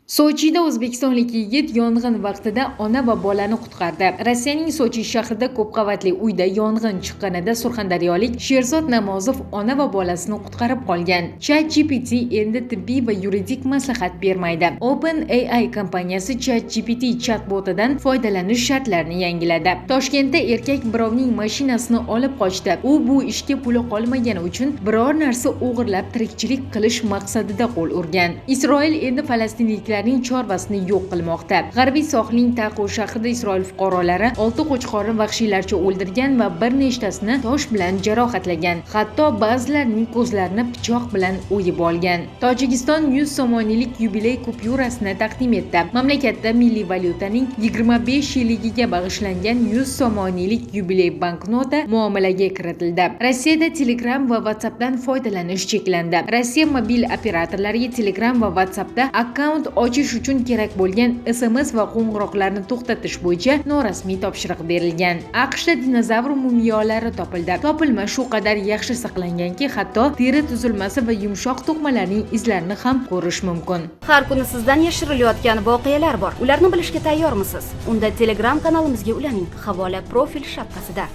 Sochida o'zbekistonlik yigit yong'in vaqtida ona va bolani qutqardi. Rossiyaning Sochi shahrida ko'p qavatli uyda yong'in chiqqanida surxondaryolik Sherzod Namozov ona va bolasini qutqarib qolgan. ChatGPT endi tibbiy va yuridik maslahat bermaydi. OpenAI kompaniyasi ChatGPT chatbotidan foydalanish shartlarini yangiladi. Toshkentda erkak birovning mashinasini olib qochdi. U bu ishga puli qolmagani uchun biror narsa o'g'irlab tirikchilik qilish maqsadida qo'l urgan. Isroil endi falastinliklarning chorvasini yo'q qilmoqda. G'arbiy sohilning Taqo shahrida Isroil fuqarolari olti qo'chqorni vahshiylarcha o'ldirgan va bir nechtasini tosh bilan jarohatlagan. Hatto ba'zilarining ko'zlarini pichoq bilan o'yib olgan. Tojikiston 100 somoniylik yubiley kupyurasini taqdim etdi. Mamlakatda milliy valyutaning 25 yilligiga bag'ishlangan 100 somoniylik yubiley banknota muomalaga kiritildi. Rossiyada Telegram va WhatsAppdan foydalanish cheklandi. Rossiya mobil operatorlariga Telegram va WhatsAppda akkaunt ochish uchun kerak bo'lgan SMS va qo'ng'iroqlarni to'xtatish bo'yicha norasmiy topshiriq berilgan. AQShda dinozavr mumiyolari topildi. Topilma shu qadar yaxshi saqlanganki, hatto teri tuzilmasi va yumshoq to'qimalarning izlarini ham ko'rish mumkin. Har kuni sizdan yashirilayotgan voqealar bor. Ularni bilishga tayyormisiz? Unda Telegram kanalimizga ulaning. Havola profil shapkasida.